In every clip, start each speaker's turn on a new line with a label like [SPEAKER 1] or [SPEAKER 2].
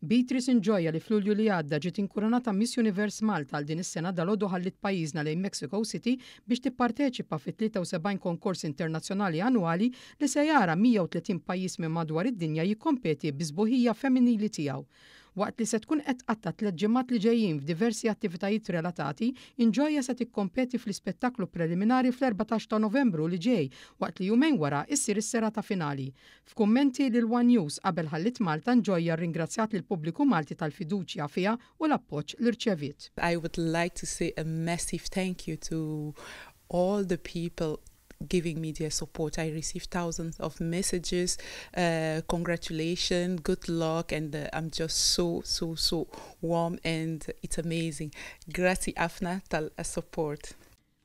[SPEAKER 1] Beatrice Njoya, li f'Lulju li għadda ġiet inkurunata Miss Universe Malta għal din is-sena, dalgħodu ħallit pajjiżna lejn Mexico City biex tipparteċipa fit-73 konkors internazzjonali annwali li se jara 130 pajjiż minn madwar id-dinja jikkompeti bis-sbuħija femminili tiegħu. Waqt li se tkun qed tqatta' 3 ġimgħat li ġejjin f'diversi attivitajiet relatati, Njoya se tikkompeti fl-ispettaklu preliminari fl-14 ta' Novembru li ġej, waqt li jumejn wara issir is-serata finali. F'kummenti lil One News qabel ħallit Malta, Njoya rringrazzjat lil pubbliku Malti tal-fiduċja fiha u l-appoġġ li rċeviet.
[SPEAKER 2] I would like to say a massive thank you to all the people giving me their support. I received thousands of messages, congratulations, good luck, and I'm just so, so, so warm and it's amazing. Grazzi ħafna tal-support.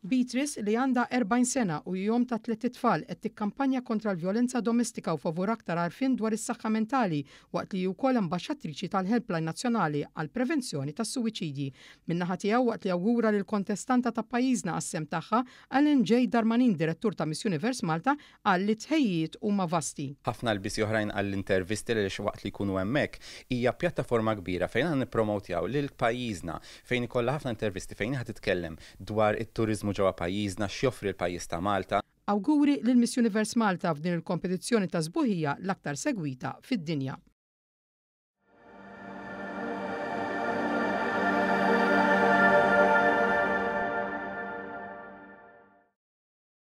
[SPEAKER 1] Beatrice, li għandha 40 sena u omm ta' tliet itfal, qed tikkampanja kontra l-vjolenza domestika u favur aktar għarfien dwar is-saħħa mentali, waqt li wkoll ambaxxatriċi tal-Helpline Nazzjonali għal prevenzjoni tas-suwiċidji. Min-naħa tiegħu, waqt li awgura lil kontestanta ta' pajjiżna għas-sehem tagħha, Alan J. Darmanin, direttur ta' Miss Universe Malta, qal li t-tħejjijiet huma vasti.
[SPEAKER 3] Ħafna lbisi oħrajn għall-intervisti li waqt li jkunu hemmhekk hija pjattaforma kbira fejn aħna nippromotjaw lil pajjiżna, fejn ikollha ħafna intervisti fejn ħa titkellem dwar it-turiżmu ġewwa pajjiżna, x'joffri l-pajjiż ta' Malta.
[SPEAKER 1] Awguri lil Miss Universe Malta f'din il-kompetizzjoni ta' sbuħija l-aktar segwita fid-dinja.